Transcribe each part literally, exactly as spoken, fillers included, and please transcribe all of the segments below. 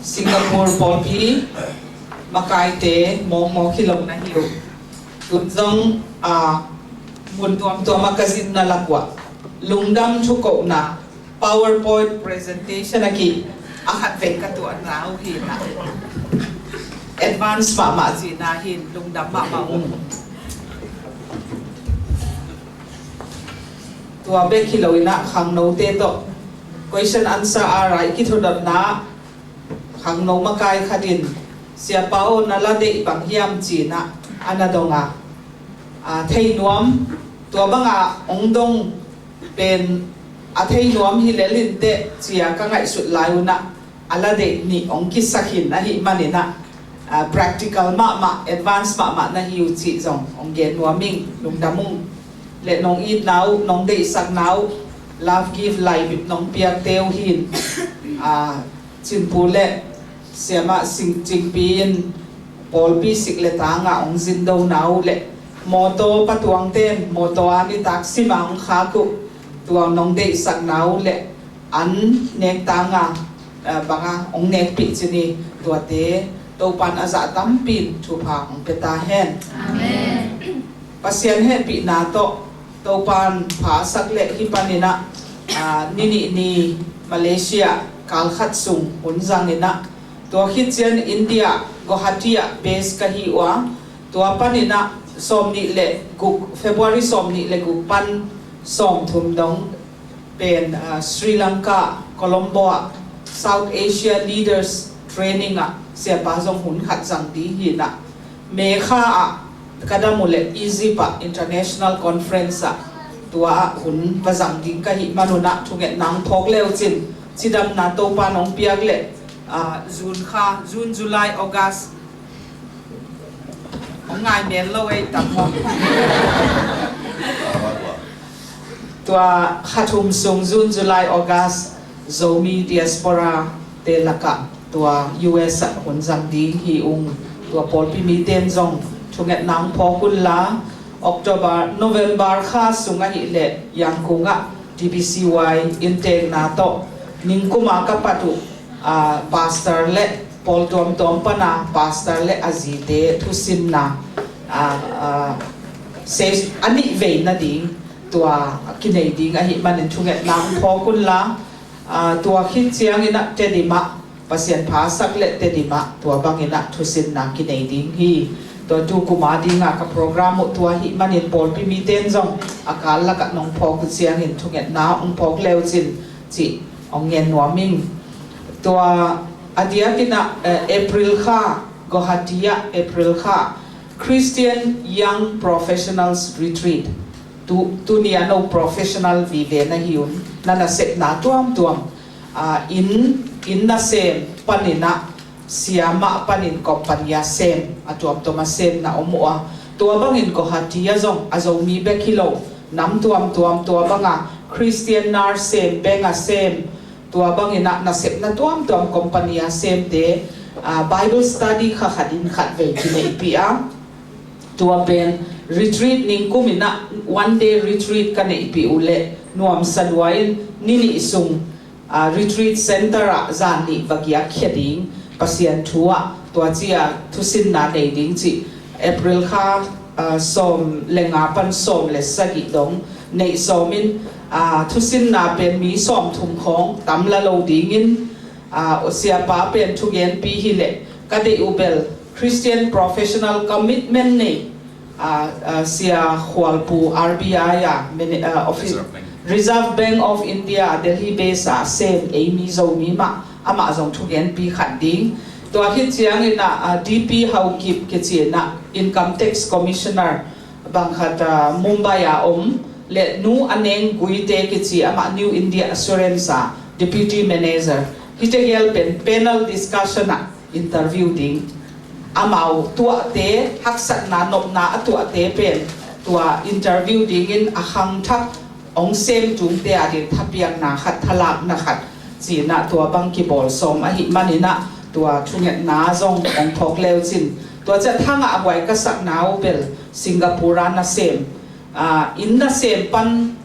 Singapore pawlpi makaite mawkmawk hi lo na hi uh. Tun zong a mun tuamtuam a ka zinna lak uah lungdam thukohna PowerPoint presentation a kih a khat vei ka tuahna uh hi na. Advance mahmah cihna hin lungdam mahmah ung. Tua bek hi lo in ah khangnote tawh question answer a rai kithudotna khangno makai khat in, "Siapa aw, na la deih bang hiam?" ci-in ah a na dong a, a, thei nuam, tua banga hong dong pen a thei nuam hi lel inteh ci-a ka ngaihsut lai un ah a la deih nih hong kisak hi ahih manin ah, a, practical mahmah, advance mahmah na hi uh cih zong hong gen nuam ing. Lungdam ung. Le nong itna uh, nong deihsakna uh, love gift lai nong piakte uh hin, a, Cin Pu le Siamah Sing Cingpi in pawlpi sik le tangah hong zindona uh le mawtaw patuangte in mawtaw a nitak sima hong khak uh, tua nong deihsakna uh le an nek tanga, eh, banga hong nekpih cin hi. Tuate Topan a zah tampi in thupha hong pia ta hen. Amen. Pasian hehpihna tawh Topan pha a sak le hih panin ah, a, ni nih ni Malaysia kal khat sung hun zangin ah, tua khit ciang India Guwahati ah base ka hi uh a, tua panin ah sawm nih le guk, February sawm nih le guk pan sawm thum dong pen, ah, Sri Lanka, Colombo ah South Asia Leaders Training ah siapa zong hun khat zang ding hi na. May kha ah ka dam uh le Egypt ah International Conference ah tua ah hun va zang ding ka hih manun ah thungetna hong phawk le uh cin, cidamna Topa nong piak le, ah, June kha, June, July, August, hong ngai mel lo ei tam maw. Tua kha thum sung, June, July, August, Zomi diaspora te lakah tua U S ah hun zang ding hi ung. Tua pawlpi mite in zong thungetna hong phawk unla, October, November kha sung ahih leh Yangon ah T B C Y inntekna tawh ningkuma ka pat uh, ah, pastor le pawl tuamtuam pana pastor le a zite thusinna, ah, ah, se a nih vei nading tua kinei ding ahih manin thungetna hong phawk unla, ah, tua khit ciangin ah Tedim ah, Pasian pha sak le Tedim ah tua bangin ah thusinna kinei ding hi. Tua tu kuma dinga ka program uh tua ahih manin pawlpi mite in zong a kal lakah nong phawk uh ciangin thungetna hong phawk le uh cin cih hong ngen nuam ing. Tua a diakin ah, eh, April kha, Guwahati ah April kha Christian Young Professionals Retreat. Tu, tuni a no professional vive na hi un, na nasepna tuamtuam, ah, inn, inn nasem panin ah siamah panin company a sem, a tuamtuam a sem na om uh a. Tua bangin Guwahati ah zong a Zomi bek hi lo, nam tuamtuam tua banga Christian nurse sem, bank a sem, tua bangin ah nasepna tuamtuam company a semte, ah, Bible study kha khat in khat vei kineihpih a. Tua pen retreat ningkum in ah one day retreat ka neihpih uh leh nuamsa lua in ni nih sung, ah, retreat center ah zan nih va giakkhia ding, Pasian thu ah tua ci-a thusinna nei ding cih April kha, ah, sawm le nga pan sawm le sagih dong neih sawm in, ah, thusinna pen mi sawm thum khawng tam la lo dingin, ah, siapa pen thugenpi hi leh ka deih uh bel Christian professional commitment nei, ah, ah, Sia Khualpu R B I a, mini-, ah, office, Reserve Bank. Reserve Bank of India, Delhi base a sem ei mi Zomi mah, amah zong thugenpi khat ding. Tua khit ciangin ah, ah, D P Haokip kici in ah Income Tax Commissioner bang khat, ah, Mumbai a om, le Nu Aneng Guite kici amah New India Assurance a Deputy Manager. Hihte gel pen panel discussion ah interview ding. Amau tuahte, haksatna nopna a tuahte pen tua interview dingin a khangthak hong sem tungte a ding thapiakna khat, thalakna khat, ci-in ah tua bang kibawl sawm ahih manin ah tua thungetna zong hong phawk le uh cin. Tua ciang thangah a huai ka sakna uh bel Singapore a nasem, ah, inn nasem pan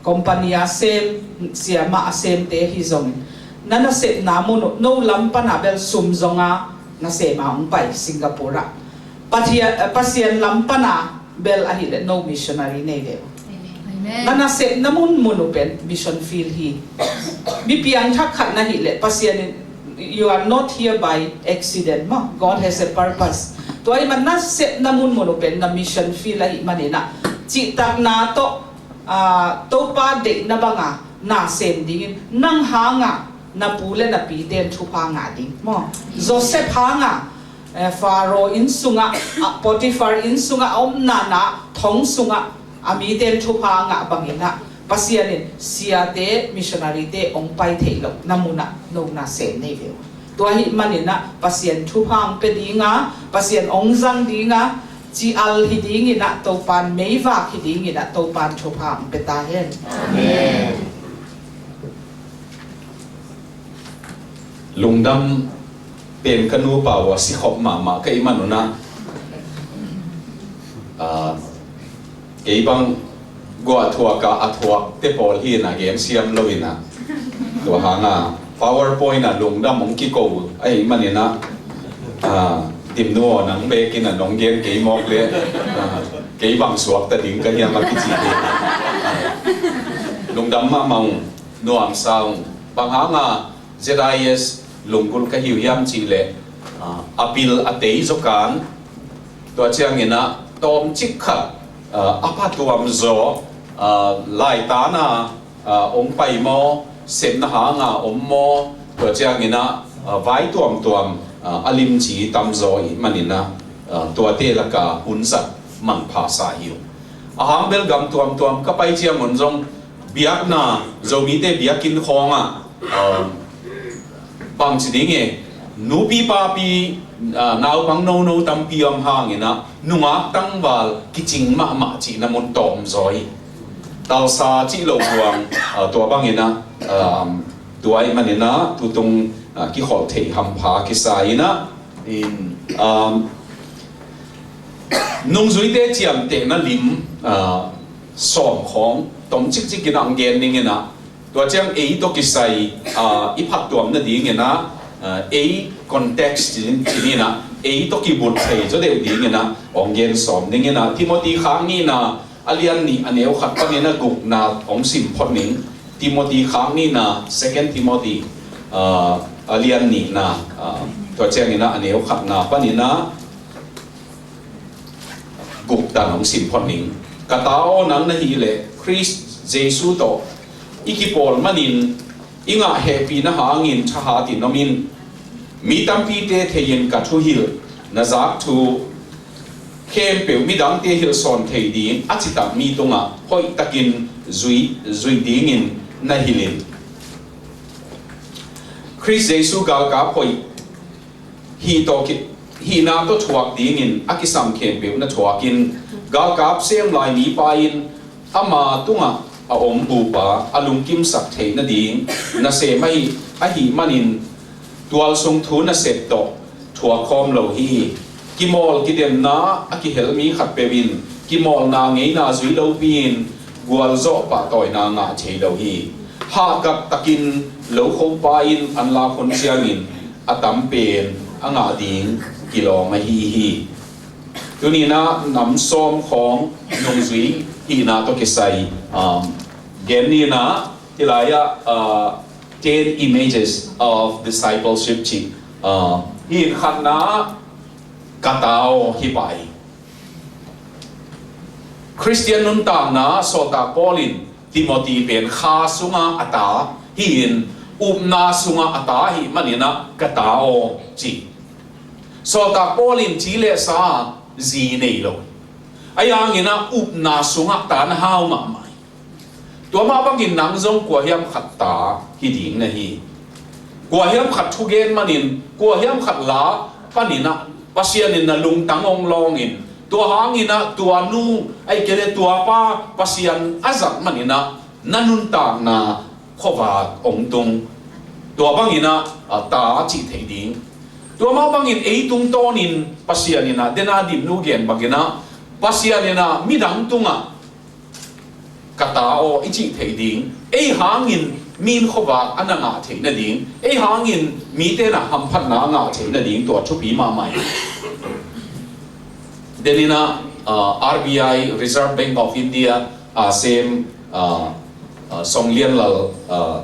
company a sem, siamah a semte hi zongin Na nasepna mun uh, no lam pana bel sum zonga nasema hong pai Singapore ah. Pathian, eh, Pasian lam pana bel ahileh no missionary nei ve uh. Amen. Na nasepna mun mun uh pen mission field hi. Mi piangthak khat na hileh Pasian in, you are not here by accident maw. God has a purpose. Tua ahih man nasepna mun mun uh pen na mission field ahih manin ah, cihtakna tawh, ah, Topa deihna banga na sem dingin, nang hanga na pu le na pite in thupha ngah ding maw. Joseph hanga, eh, Pharaoh inn sungah, ah, Potiphar inn sungah a omna na thong sungah a mite in thupha ngah bangin ah, Pasian in siate, missionary te hong pai theih lohna munah no na sem nei ve uh. Tua ahih manin ah Pasian thupha hong pia dinga, Pasian hong zang dinga, ci-al hi dingin ah, Topan meivak hi dingin ah, Topan thupha hong pia ta hen. Amen. Lungdam pen ka nupa uh a sikhop mahmah ka hih man un ah, ah, kei bang guah thuak a, a thuakte pawl hi in ah gen siam lo in ah, tua hanga PowerPoint ah lungdam hong kiko ahih manin ah, ah, Dimnu aw, nang bekin ah nong gen kei mawk le, ah, kei bang suakta ding ka hiam a kici hi. Lungdam mahmah ung, nuamsa ung. Bang hanga Z I S lunggulh ka hi uh hiam cih leh, ah, a pil a tei zaw kan, tua ciangin ah tawmcik khat, ah, a phatuam zaw, ah, laitan a, ah, hong pai maw, sepna hanga om maw, tua ciangin ah, ah, vai tuamtuam, ah, a limci tam zaw ahih manin ah, ah, tuate laka hun zat manpha sa hi uh. A hang bel gam tuamtuam ka pai ciangun zong biakna, Zomite biakinn khawngah, ah, bangci ding e, nupi papi, ah, naupang nono tampi om hangin ah nungak tangval kicing mahmah cihna mun tawm zaw hi. Talsa cih lo buang, ah, tua bangin ah, ah, tua ahih manin ah tutung, ah, kikholh theih hampha kisa in ah, in, ah, nungzuite ciamtehna lim, ah, sawm khawng tom cikcik in ah hong gen ning in ah, tua ciang ei tawh kisai, ah, i phattuam nading in ah, ah, ei context ci ni in ah, ei tawh kibut thei zaw deuh ding in ah hong gen sawm ning in ah, Timothy khak nihna a lian nih a neu khat panin ah gukna hong sim phot ning. Timothy khak nihna, Second Timothy, ah, a lian nihna, ah, tua ciangin ah a neu khatna panin ah guk tan hong sim phot ning. Ka ta aw, nang na hih leh Khrist Jesu tawh i kipawl manin i ngah hehpihna hangin thahat in om in. Mi tampite thei-in ka thuhilh, na zak thu khempeuh midangte hilh sawn thei ding a citak mi tungah hoihtakin zui, zuih dingin na hilh in. Khrist Jesu galkap hoih hih tawh ki-, hihna tawh thuak dingin a kisam khempeuh na thuakin, galkap sem lai mipa in ama tungah a om bupa a lungkimsak theih nading nasem ahi, ahih manin tualsung thu nasep tawh thuak khawm lo hi. Kimawl kidemna a kihel mi khatpeuh in kimawlna ngeina zui lopi in gualzawh pahtawina ngah thei lo hi. Hahkat takin lokhopa in an lak hun ciangin a tam pen a ngah ding kilawm ahi hi. Tuni-in ah nam sawm khawng nungzui hihna tawh kisai, um, gen ni-in ah, hih lai-ah, uh, ten images of discipleship cih, uh, hih khatna ka ta aw hi pah hi. Khristian nuntakna sawltak Paul in Timothy pen kha sunga a ta hi-in, upna sunga a ta ahih manin ah ka ta aw ci. Sawltak Paul in ci le sa zi nei lo. Ahi hangin ah upna sungah ta na hau mahmah hi. Tua mah bangin nang zong kua hiam khat ta hi ding na hi. Kua hiam khat thugen manin, kua hiam khat la panin ah Pasian in na lungtang hong lawngin, tua hangin ah tua nu, ahih kei leh tua pa Pasian a zat manin ah na nuntakna khuavak hong tung. Tua bangin ah, a, ta a cih theih ding. Tua mah bangin ei tungtawnin Pasian in ah, den a Dimnu gen bangin ah, Pasian in ah midang tungah ka ta aw i cih theih ding. Ei hangin min khuavak a na ngah theih nading, ei hangin mite na hamphatna a ngah theih nading tua thupi mahmah hi. Deninah, uh, R B I, Reserve Bank of India, a sem, uh, uh, Song Lian Lal, uh,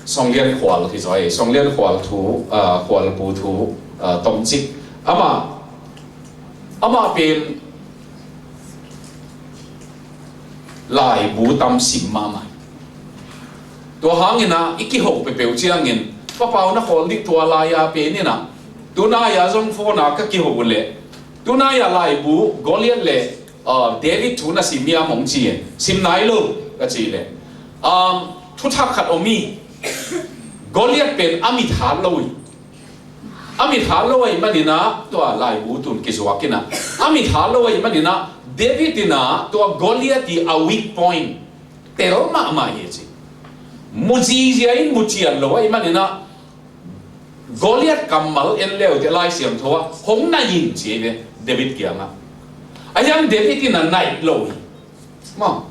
Song Lian Khual hi zaw ei, Song Lian Khual thu, uh, Khual pu thu, uh, tomcik. Amah, amah pen laibu tam sim mahmah. Tua hanginah i kiho peuhpeuh ciangin, Papau na khawl dih tua lai-a peninah, tunai-a zong phone-a ka kiho uh leh, tunai-a laibu Goliath le, uh, David thu na sim hiam hong ci e, sim nai lo ka ci leh, um, thuthak khat om hi, Goliath pen a mit hat lo hi. A mit hat lo ahih maninah tua laibu tun kizuak inah, a mit hat lo ahih maninah David inah tua Goliath i a weak point tel mahmah hi ci. Mu zizia in mu cian lo ahih maninah Goliath kammal en leute Lai Siangtho ah hong nai in ci hi ve David kiangah. A hiang David inah nai lo hi. Maw,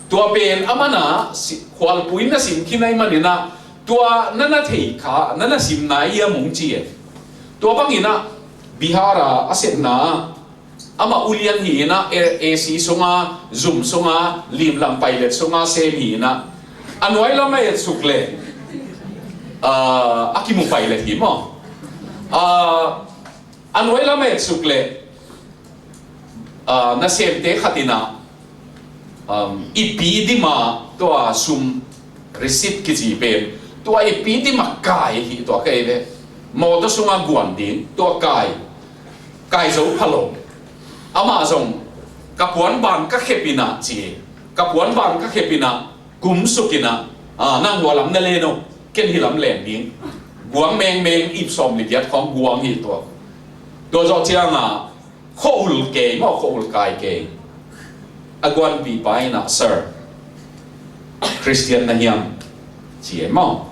tua pen a mana si-, khualpui na sim khin ahih maninah tua na na thei kha na na sim nai hiam hong ci e. Tua banginah Bihar a a sepna amah ulian hi inah A-, A C sunga, zum sunga, limlang pailet sunga sem hi inah a nuai lam a etsuk le, ah, a kimu pailet hi maw. Ah, a nuai lam a etsuk le, ah, nasemte khat inah, um, i pi dima tua sum receipt kici pen tua i pi dima kai hi tua ka ei ve. Mawtaw sunga guan ding tua kai, kai zo pha lo. Amah zong ka puan ban ka khep inah ci, ka puan ban ka khep inah kum suk inah, ah, nang hua lam na len o, ken hi lam len ding. Guang mengmeng ip sawm le giat khawng guang hi tua. Tua zawh ciangah khua-ul kei maw, khua-ul kai kei. A guanpihpa inah, "Sir, Christian na hiam?" ci e maw.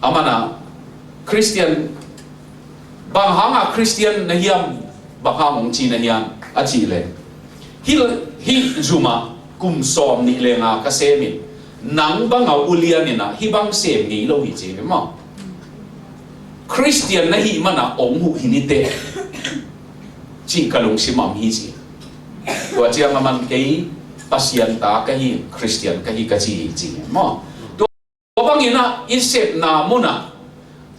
A mana, "Christian, bang hanga Christian na hiam, bang hang hong ci na hiam?" a cih leh, "Hih, hih zumah kum sawm nih le nga ka sem in, nang banga ulian inah hih bang sem ngei lo hi," ci e maw. "Christian na hih manah ong huh hi ni teh," cih ka lungsim ah om hi ci. Tua ciang a man kei Pasian ta ka hi, Christian ka hi ka ci hi ci maw. Tua banginah i sepna munah,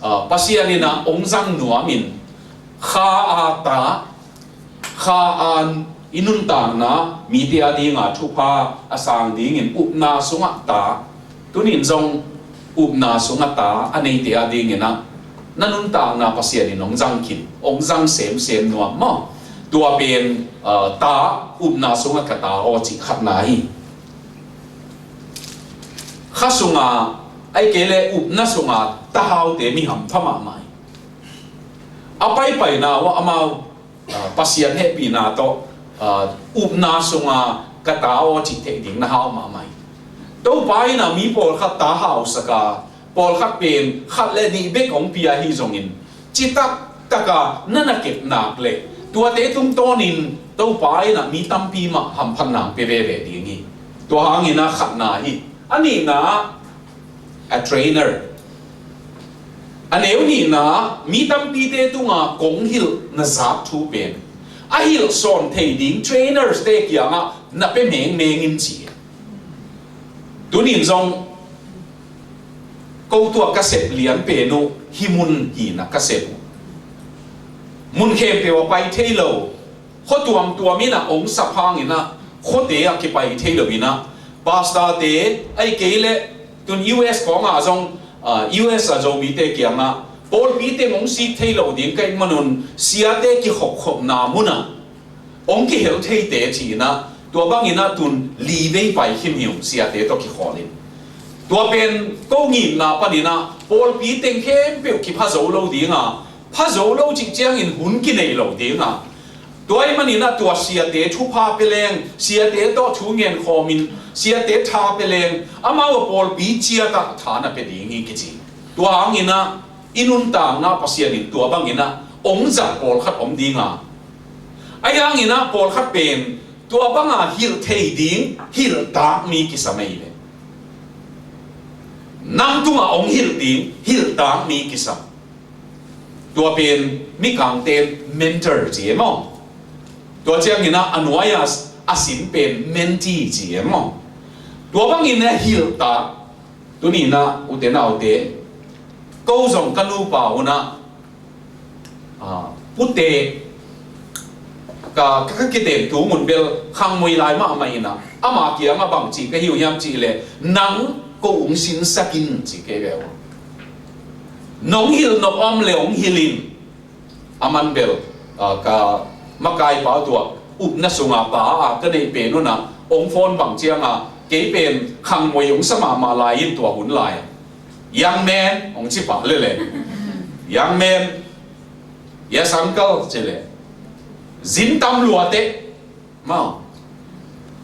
ah, Pasian inah ong zang nuamin kha a ta, kha a i nuntakna mite a dinga thupha a sang dingin upna sungah ta, tunin zong upna sungah ta a neite a dinginah na nuntakna Pasian in ong zang khin, ong zang semsem nuam maw. Tua pen, ah, ta, upna sungah ka ta aw cih khatna hi. Kha sunga, ahih kei leh upna sunga tahaute mi hampha mahmah hi. A paipaina uh ah amau, ah, Pasian hehpihna tawh, ah, upna sunga ka ta aw cih theih ding na hau mahmah hi. Topa inah mi pawlkhat ta hausak a, pawlkhat pen khat le nih bek hong pia hi zongin, citak taka na na kep nak leh tuate tungtawnin Topa inah mi tampi mah hamphatna hong pia veve ding hi. Tua hanginah khatna hi. A nihna, a trainer. A neu nihna, mi tampite tunga kong hilh na zak thu pen a hilh sawn thei ding trainers te kiangah na pia mengmeng in ci. Tunin zong ko tua ka sep lian pen uh hih mun hi inah ka sep uh. Mun khempeuh a pai thei lo, khua tuamtuam inah ong sap hanginah khuate a kipai thei lo inah, pastorte ahih kei leh tun U S khawngah zong, ah, U S a Zomite kiangah pawlpi teng ong sik thei lo ding ka hih manun siate kikhopkhopna munah ong kihel theite ci inah, tua banginah tun li vei pai khin hi ung siate tawh kikhawlin. Tua pen ko ngimna paninah pawlpi teng khempeuh kipha zo lo dinga, pha zo lo cih ciangin hun kinei lo dinga, tua ahih maninah tua siate thupha pia leng, siate tawh thu ngen khawmin, siate tha pia leng, amau a pawlpi ciatah tha na pia ding hi kici. Tua hanginah i nuntakna Pasian in tua banginah ong zat pawlkhat om dinga, ahi hanginah pawlkhat pen tua banga hilh thei ding hilhtak mi kisam ei leh. Nang tungah hong hilh ding hilhtak mi kisam. Tua pen mikangte mentor ci e maw. Tua ciangin ah a nuai-a a sin pen mentee ci e maw. Tua bangin a hilhtak. Tuni-in ah ute naute, ko zong ka nupa un ah pute ka, ka, ka kiten tu mun bel khangmoi lai mahmah in ah, ama kiangah bang ci ka hi uh hiam cih leh, nang ko hong sinsak in ci kei ve uh. Nong hilh nop om leh hong hilh in. Aman bel ka makaipa tua upna sunga pa a ka neih pen un ah hong phone bang ciangah, kei pen khangmoi hong sa mahmah lai in tua hun lai-ah. Young man, hong ci pah lele. Young man, yes uncle, ci le. Zin tam lua teh. Maw.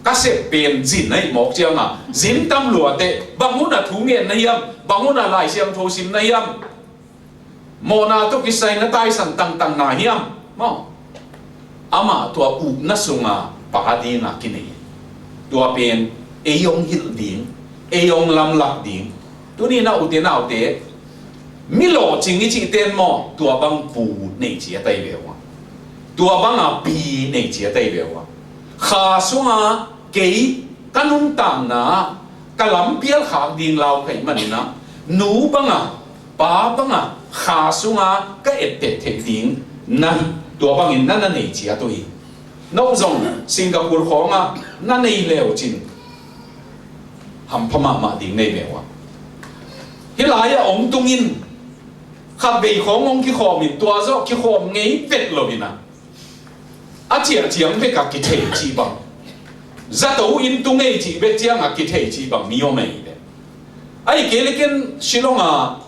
Ka sep pen zin ahi mawk ciangah, zin tam lua teh. Bang hun a thu ngen na hiam, bang hun a Lai Siangtho sim na hiam. Mawhna tawh kisai na taisan tangtang na hiam. Maw. Amah tua upna sunga pa dingah kinei. Tua pen ei hong hilh ding, ei hong lamlak ding. Tuni-in ah ute naute, mi lawhcing i cihte in maw, tua bang pu nei ciat ahi ve uh a. Tua banga pi nei ciat ahi ve uh a. Kha sunga kei ka nuntakna ka lampial khak ding lau ka hih manin ah, nu banga pa banga kha sunga ka etpet theih ding na, tua bangin na na nei ciat uh hi. No zong Singapore khawngah na nei leu cin hampha mahmah ding nei ve uh a. Hih lai-ah hong tung in, khatvei khawng hong kikhawm in, tua zawh kikhawm ngei vet lo in ah, a ciah ciang bekah kithei cih bang, zato in tung ei cih bek ciangah kithei cih bang mi om ei ve. Ahih kei leh ken Shillong ah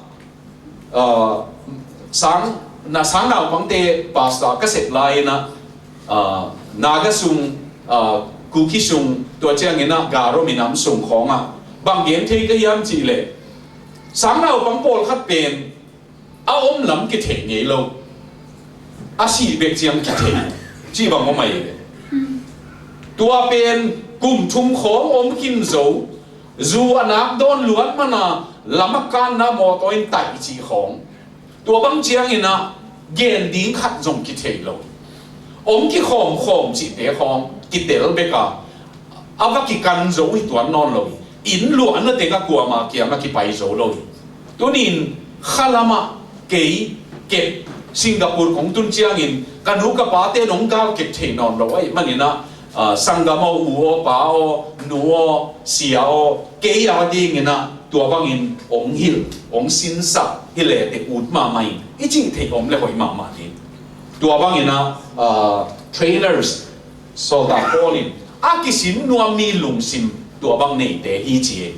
sang, na sang naupangte pastor ka sep lai-in ah, Naga sung, Kuki sung, tua ciangin ah Garo minam sung khawngah bang gen thei ka hiam cih leh, sang naupang pawlkhat pen a om lam kithei ngei lo, a sih bek ciang kithei cih bang om ahi ve. Tua pen kum thum khawng om khin zo, zu a nak dawn luat mana lam a kanna mawtaw in taih cih khawng. Tua bang ciangin ah gen ding khat zong kithei lo. Om kikhawmkhawm cihte khawng kitel bek a, a va kikan zo hi tuan nawn lo hi. Inn luahna tengah kuamah kiangah kipai zo lo hi. Tuni-in khalamah kei kep Singapore kong tun ciangin ka nu ka pate nong gal kep thei nawn lo ahih manin ah, sanggam aw, u aw, pa aw, nu aw, sia aw, kei a dingin ah tua bangin hong hilh, hong sinsak hi le teh ut mahmah in i cih theih om le hoih mahmah ding. Tua bangin ah trainers, sawltak Paul in a kisin nuam mi lungsim tua bang neite hi ci hi.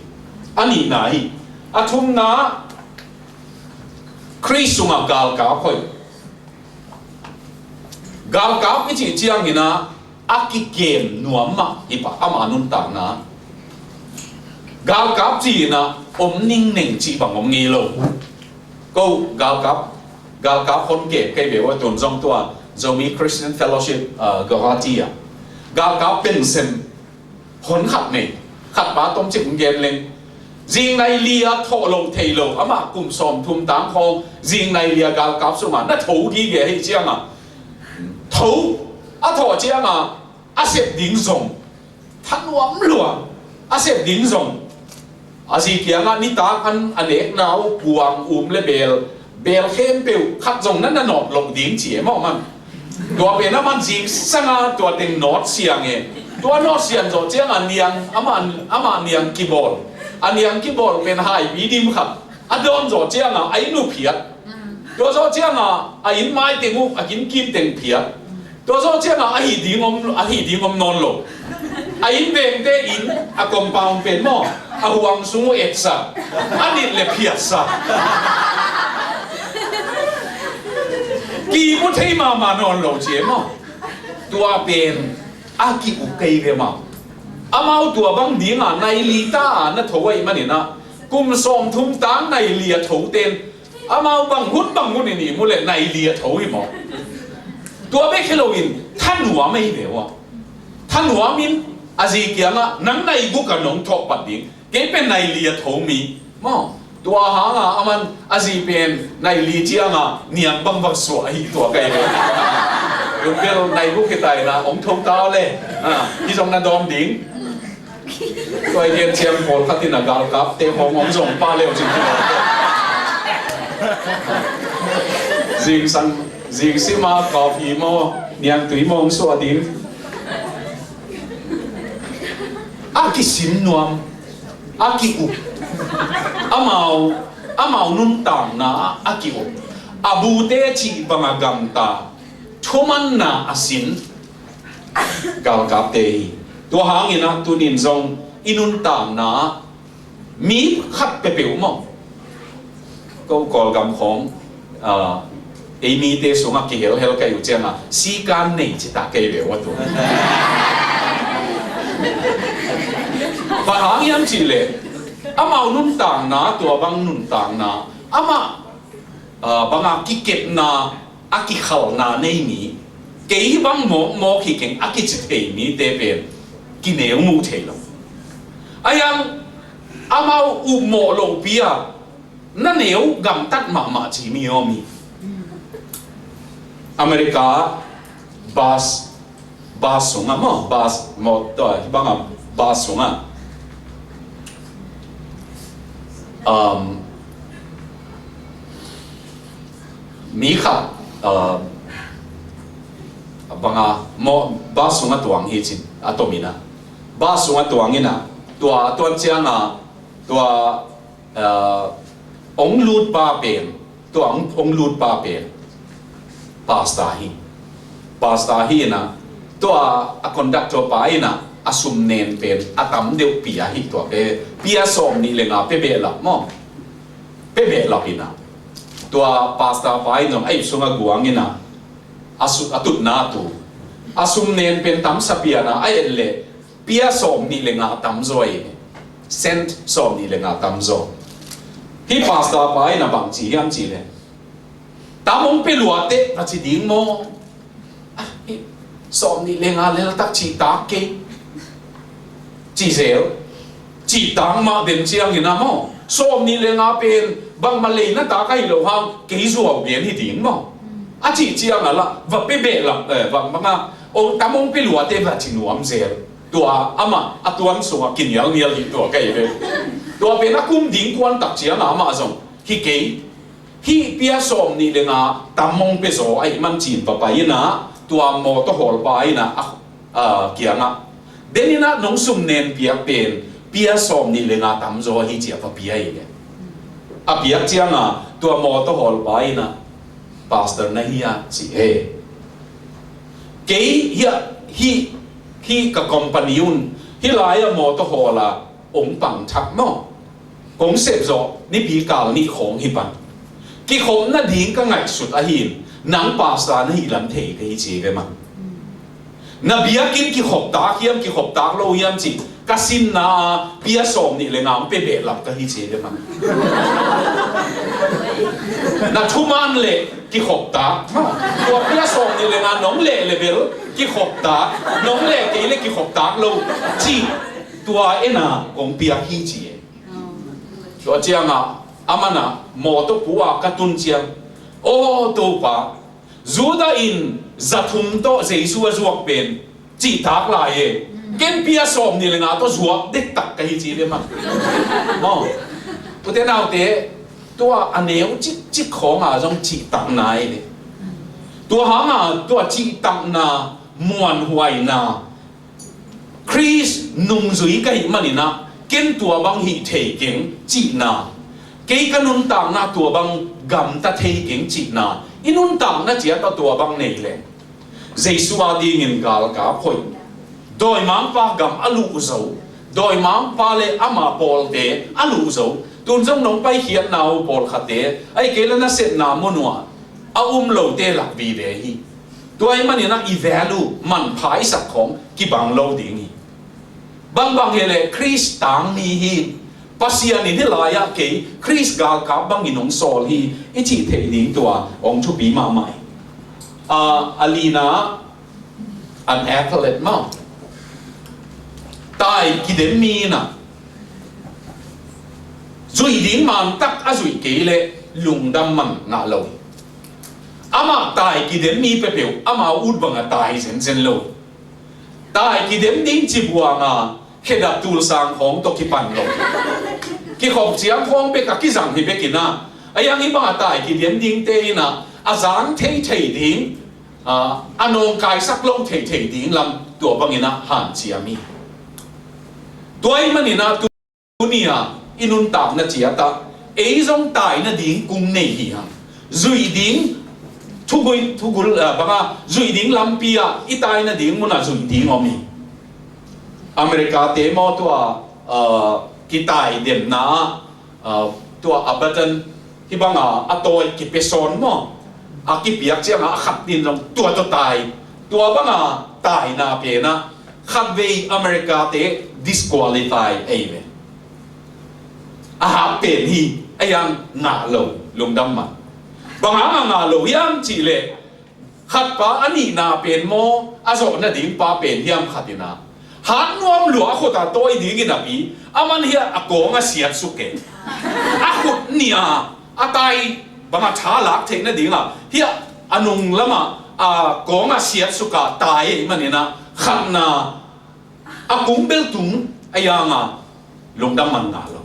A nihna hi. A thumna, Khrih sungah galkap hoih. Galkap i cih ciangin ah a kikem nuam mah hi pah, ama nuntakna. Galkap ci-in ah om ningneng cih bang om ngei lo. Ko galkap, galkap hon kem kei ve uh a, tun zong tua Zomi Christian Fellowship, Guwahati ah galkap bensem hon khat nei, khatpa tomcik hong gen leng, zingnai li a thawh lo thei lo, amah kum sawmthum tang khawng zingnai li a galkap sungah na tho gige ahih ciangah, tho a thawh ciangah a sep ding zong thanuam lua, a sep ding zong a zi kiangah nitak an a nekna uh puang, um le beel, beel khempeuh khat zong na na nawt loh ding ci e maw man. Tua pen a man zingsanga tua teng nawt siang e. Tua nawt siang zawh ciangah niang, amah, amah niang kibawl. A niang kibawl pen haipi dim khat a dawn zawh ciangah a inn uh phiat. Tua zawh ciangah a inn mai teng uh a kin kim teng phiat. Tua zawh ciangah a hih ding om, a hih ding om nawn lo. A inn vengte in a compound pen maw, a huang sung uh etsak, a nit le phiatsak. Ki mu thei mahmah nawn lo ci e maw. Tua pen a ki-uk kei ve maw. Amau tua bang dingah nai li ta a na tho ahih manin ah, kum sawmthum tang nai li a tho ten amau bang hun bang hun in i mu le nai li a tho hi maw. Tua bek hi loin thanuam ahi ve uh a. Thanuam in a zi kiangah nang nai guk a nong thawh pat ding, kei pen nai li a tho mi maw. Tua hanga aman a zi pen nai li cianga niam bangbang suah ahi tua kai ve. Yun bel nai guk hi taina ong tho ta le. Ah, hi zong na dawm ding. Tua i gen ciang pawlkhat in a galkapte hong hong zong pa leu cin. Zingsang, zingsima kawpi maw, niangtui maw hong suah ding. A kisim nuam, a ki-up. Amau, amau nuntakna a ki-up. A bute cih banga gamta, thumanna a sin. Galkapte hi. Tua hangin ah tunin zong i nuntakna mi khat peuhpeuh maw. Ko Kawlgam khawng, ah, ei mite sungah kihelhel kai uh ciangah sikan nei cita kei ve uh a tu. Bang hang hiam cihleh amau nuntakna, tua bang nuntakna amah, ah, banga kikepna a kikhalna nei mi, kei bang mawkmawk hi keng a kici thei mite pen kineu muh thei lo. Ahi hang amau upmawh lopi a na neu gamtat mahmah ci mi om hi. America bus, bus sungah maw, bus mawtaw, hih bangah bus sungah, um, mi khat, um, bangah maw, bus sungah tuang hi cin, a tomin ah. Bus sungah tuang in ah, tua, tuan ciangah, tua, ah, ong lut pa pen, tua ong, ong lut pa pen pastor hi. Pastor hi in ah, tua a conductor pa in ah a sum nen pen a tam deuh pia hi, tua pen pia sawm nih le nga pia behlap maw. Pia behlap in ah, tua pastor pa in zong a ip sungah guang in ah, a su-, a tutna tu, a sum nen pen tamsa pia in ah, a et leh pia sawm nih le nga tamzaw hi. Cent sawm nih le nga tamzaw. Hih pastor pa in ah bang ci hiam cihleh, tam ong pia luate va ci ding maw? Ah, hih sawm nih le nga leltak cihtak kei. Ci zel. Cihtak mah den ciangin ah maw, sawm nih le nga pen bangmah leina tak ahi lo hang kei zuau gen hi ding maw. A cih ciangah lah va pia behlap, eh, bang bangah ong tam ong pia luate va ci nuam zel. Tua amah a tuan sungah kinialnial hi tua kei ve. Tua pen a kum ding kuan tak ciangah amah zong hi kei, hih pia sawm nih le nga tam ong pia zaw ahih man ci-in va pai in ah, tua mawtaw hawlpa in ah, a, a kiangah, den in ah nong sum nen piak pen pia sawm nih le nga tamzaw hi ci-a va pia hi leh. A piak ciangah tua mawtaw hawlpa in ah, pastor na hi a ci e. Kei hi a, hih, hih ka company un hih lai-ah mawtaw hawl a ong pang thak maw. Kong sep zawh nipi kal nih khawng hi pan. Kikhop nading ka ngaihsut ahi in, nang pastor na hih lam thei ka hi ci ve man. Na biakinn kikhop tak hiam, kikhop tak lo hiam cih ka sinna a pia sawm nih le nga ong pia behlap ka hi ci ve man. Na thuman leh kikhop tak. Tua pia sawm nih le nga nong leh leh bel kikhop tak, nong leh kei leh kikhop tak lo cih tua en a kong piak hi ci e. Tua ciangah, aman ah, mawtaw pu a ka tun ciang, aw Topa, Judah in za thum tawh Jesu a zuak pen cihtak lai e. Ken pia sawm nih le nga tawh zuak dektak ka hi ci ve man. Maw. Ute naute, tua a neu cikcik khawngah zong cihtakna e. Tua hangah tua cihtakna, muanhuaina, Khrist nungzui ka hih manin ah ken tua bang hih thei keng cihna, kei ka nuntakna tua bang gamta thei keng cihna, i nuntakna ciat ah tua bang nei leng Jesu a dingin galkap hoih, dawimangpa gam a luh zo, dawimangpa le ama pawlte a luh zo, tun zong nong paikhiatna uh pawlkhatte, ahih kei leh na sepna mun uh ah a um lote lak vive hi. Tua ahih manin ah i value manpha i sak khawng kibang lo ding hi. Bangbang hi leh Khrist tang mi hi. Pasian in hih lai-ah kei Khrist galkap bangin hong sawl hi i cih theih ding tua hong thupi mahmah hi. A, a lina, an athlete maw, tai kidem mi in ah Zuih ding mantak a zuih kei leh lungdam man ngah lo hi. Amah tai kidem mi peuhpeuh amau ut banga tai zenzen lo hi. Tai kidem ding cibuanga khedap tulsang khawng tawh kipan lo hi. Kikhop ciang khawng bek a kizang hi bekin ah, a yang i banga tai kidem dingte in ah a zang theithei ding, a, a nawngkaisak lo theithei ding lam tua bangin ah hanciam hi. Tua ahih manin ah tu tuni-a i nuntakna ciatah ei zong tai nading kung nei hi hang. Zuih ding thugul, thugul, ah, banga zuih ding lampi-ah i tai nading munah zuih ding om hi. America-te maw tua, ah, kitai demna-ah, ah, tua Abadan hih banga a tawi kipia sawn maw, a kipiak ciangah a khat din zong tua tawh tai. Tua banga taina penah khatvei America-te disqualify ei ve. A hap pen hi, a yang ngah lo, lungdam man. Bang hanga ngah lo hiam cihleh, khatpa a nihna pen maw, a zawh nading pa pen hiam khat in ah hat nuam lua a khut a tawi dingin a pi, a man hiah a kawng a siatsuk e. A khut nih a a tai banga tha lak theih nadinga hiah a nung lamah a kawng a siatsuk a tai ahih manin ah khatna a kung bel tung a yanga lungdam man ngah lo.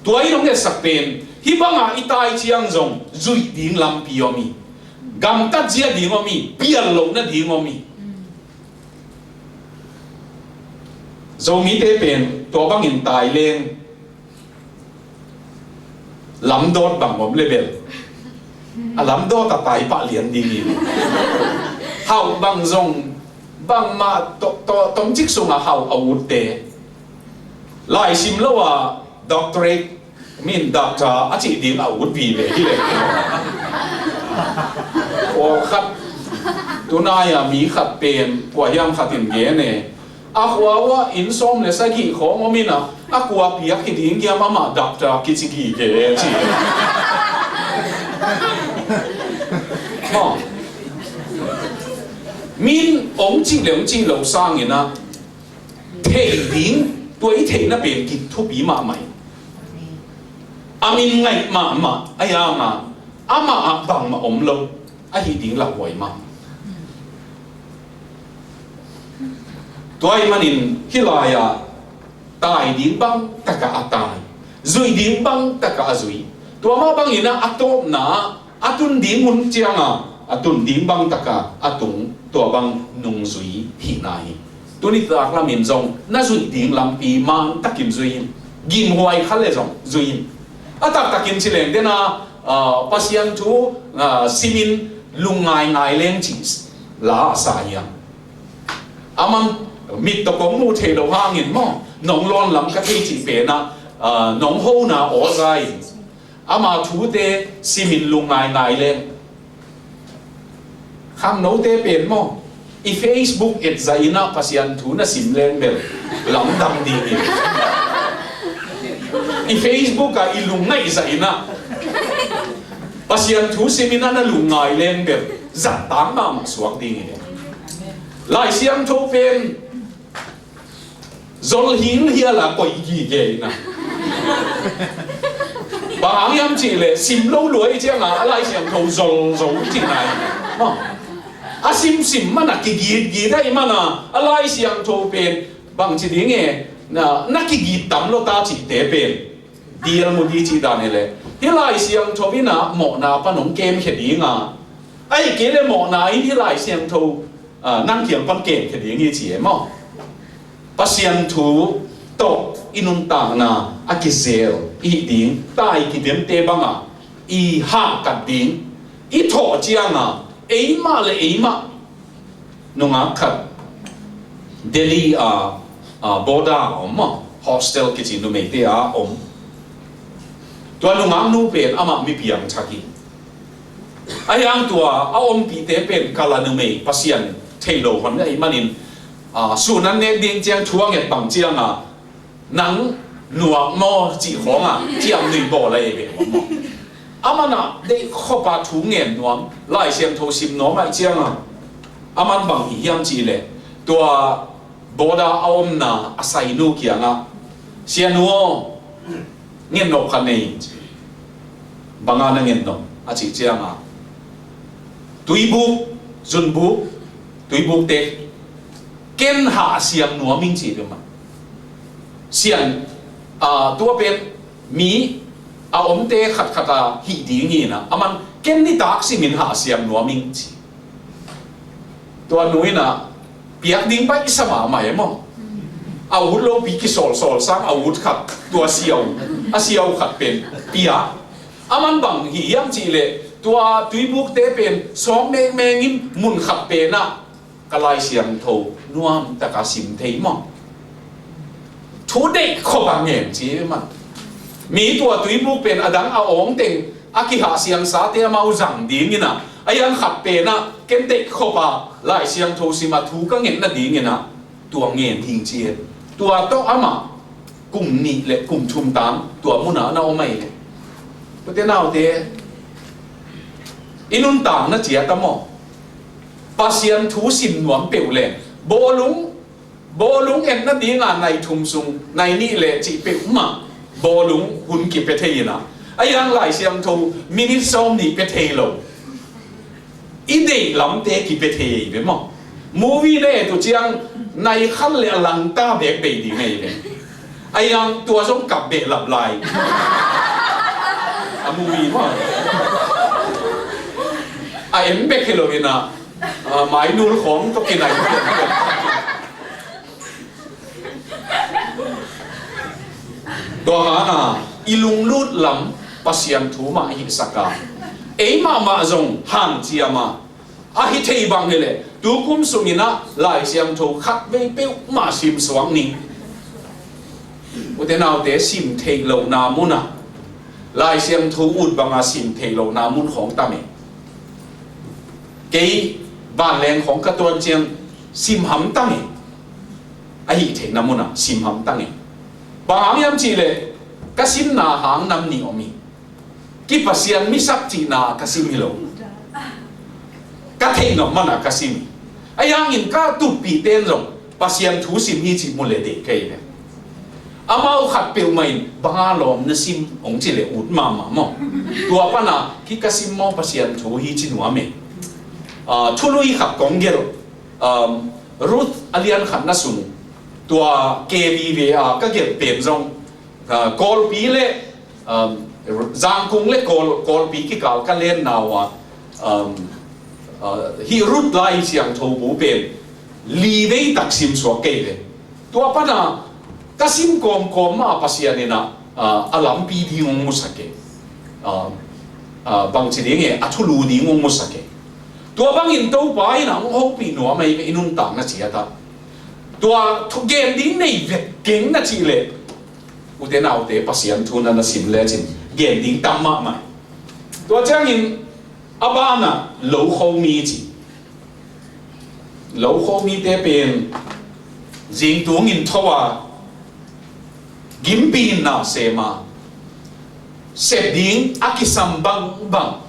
Tua i hong etsak pen hih banga i tai ciang zong zuih ding lampi om hi. Gamtat zia ding om hi, pial loh nading om hi. Zomite pen tua bangin tai leng lamdawt bang om le bel a lamdawt a tai pah lian ding hi. Hauh bang zong bangmah to, to, tomcik sungah hauh a utte, laisim lo a doctorate, min doctor a cih ding a ut vive hi le. Pawlkhat tunai-a mi khat pen kua hiam khat in gen e, a khua uah inn sawm le sagih khawng om in ah a kua piak hi ding hiam amah doctor kici gige e ci. Maw, min ong cih le ong cih lo sangin ah thei ding, tua i theihna pen kip thupi mahmah hi. A min ngaih mahmah a yanga amah ah bangmah om lo ahih ding lauhuai mahmah. Tua ahih manin hih lai-ah tai ding bang takah a tai, zuih ding bang takah a zuih. Tua mah bangin ah a tawpna ah a tun ding hun cianga a tun ding bang taka a tung, tua bang nungzui hihna hi. Tuni taklamin zong na zuih ding lampi mantakin zui in, gimhuai kha le zong zui in. A taktakin ci leng dena, ah, Pasian thu, ah, simin lungngaingai leng ci la a sa hiam? A man mit tawh kong muh theih loh hangin maw, nong lawn lam ka thei cih penah, ah, nong hona aw za in ama thute simin lungngaingai leng. Khangnote pen maw, i Facebook et zah inah Pasian thu na sim leng bel lamdang ding hi. I Facebook ah i lungngaih zah inah Pasian thu sim inah na lungngai leng bel zattang mahmah suak ding hi. Lai Siangtho pen zol hing hial a koih gige inah. Bang hang hiam cihleh sim lo lua i cianga a Lai Siangtho zol zo cihna hi. A simsim mana kigitgit ahih mana a Lai Siangtho pen bangci ding e, na, na kigit tam lo ta cihte pen dial mu di cih dan hileh hih Lai Siangtho inah mawhna pan hong kemkhia dinga, ahih kei leh mawhna in hih Lai Siangtho, ah, nang kiang pan kemkhia ding hi ci e maw? Pasian thu tawh i nuntakna a kizel i hih ding, tai kidemte bangah i hahkat ding, i thawh cianga eimah le eimah nungak khat Delhi a, a, boarder a om maw, hostel kici numeite a om. Tua nungaknu pen amah mi piangthak hi. Ahi hang tua a ompihte pen kala numei Pasian thei lo hon ahih manin, a, sun an nek ding ciang thu a nget bang cianga nang nuak maw cih khawngah ciamnui bawl a ei ve maw? Amanah deih khawpa thu ngen nuam, Lai Siangtho sim nuam ahih cianga aman bang hi hiam cihleh tua boarder a omna a sainu kiangah, Sianu aw, Ngen nop khat nei, bang a na ngen nop a cih ciangin, tuibuk, zunbuk, tuibukte ken hahsiang nuam ing ci peuhmah. Sian, a, tua pen mi a omte khatkhat a hih ding hi-in ah, aman ken nitak simin hahsiang nuam ing ci. Tua nu in ah piak ding baihsa mahmah e maw. A ut lopi kisawlsawl sang a ut khat, tua siau, a siau khat pen pia. Aman bang hih hiam cih leh, tua tuibukte pen sawm mengmeng in mun khat pen ah ka Lai Siangtho nuam takin sim thei maw. Thu deih khop a ngen ci mah. Mi tua tuibuk pen a dang a awng teng a kihahsiang sate amau zang dingin ah, a hiang khat pen ah ken deih khop a Lai Siangtho sim a thu ka nget nadingin ah tua ngen ding ci e. Tua tawh amah kum nih le kum thum tang tua mun ah na om ahi ve. Ute naute, i nuntakna ciat ah maw, Pasian thu sim nuam peuh le, bawlung, bawlung et nading a nai thum sung nai nih le cih peuhmah bawlung hun kipia thei-in ah, a hiang Lai Siangtho minute sawm nih pia thei lo. I deih lamte kipia thei ahi ve maw. Movie na et uh ciang nai khat le a langta bek bei ding ahi ve. A hiang tua zong kap behlap lai. A movie maw. A en bek hi lo-in ah, a, mainul khawng tawh kinai. Tua hangin i lunglut lam Pasian thu mah hihsak a, ei mahmah zong hanciam a, a hi thei bang hi leh tu kum sungin ah Lai Siangtho khatvei peuhmah sim suak ni. Ute naute, sim theih lohna mun ah, Lai Siangtho ut bang a sim theih lohna mun khawng tam e. Kei vanleng khawng ka tuan ciang sim hamtang e. A hih theihna mun ah sim hamtang e. Bang hang hiam cih leh, ka simna hang nam nih om hi. Kipasian misak cihna ka sim hi lo. Ka theih nop man a ka sim hi. A hiangin ka tuppihte in zong Pasian thu sim hi cih mu leh deih ka hi ve. Amau khat peuhmah in bang a lawm na sim hong cih leh ut mahmah maw. Tua pan a, kei ka sim maw Pasian thu hi ci nuam e. Ah, thului khat kong gelh, um, Ruth a lian khatna sung, tua K V V a ka gelh pen zong, ah, Kawlpi le, um, Zangkung le Kawl, Kawlpi kikal ka lenna uh ah, um, ah, hih Ruth Lai Siangtho bu pen li vei tak sim suak ka hi ve. Tua pan a ka sim kawmkawm mah Pasian in ah, ah, a lampi ding hong musak e. Ah, ah, bangci ding e, a thulu ding hong musak e. Tua bangin Topa in ah hong hopih nuam ahi ve i nuntakna ciat ah. Tua thu gen ding nei vet keng na cih leh, ute naute, Pasian thu na na sim lecin gen ding tam mahmah. Tua ciangin a ban ah lokho mi ci. Lokho mite pen zingtung in tho a, gimpi in na sem a, sep ding a kisam bangbang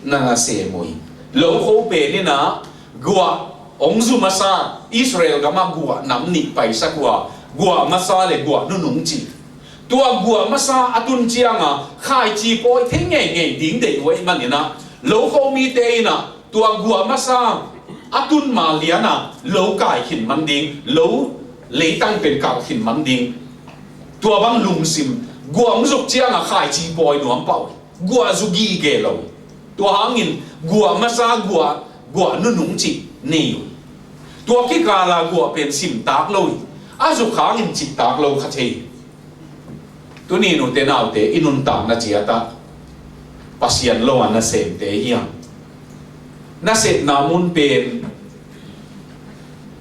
na na sem uh hi. Lokho pen in ah guah hong zu masa, Israel gam ah guah nam nih paisak uh a, guah masa le guah nunung ci. Tua guah masa a tun ciang a khaici pawi thei ngeingei ding deih uh ahih manin ah, lokho mite in ah tua guah masa a tun ma lian a lo kai khin man ding, lo leitang pen kal khin man ding. Tua bang lungsim, guah hong zuk ciang a khaici pawi nuam pah uh. Guah zu gige lo. Tua hangin guah masa, guah, guah nunung cih nei uh. Tua kikal a guah pen sim tak lo hi. A zuk hangin cih tak lo kha thei. Tuni in ute naute, i nuntakna ciat ah Pasian lo a nasemte hiam? Nasepna mun pen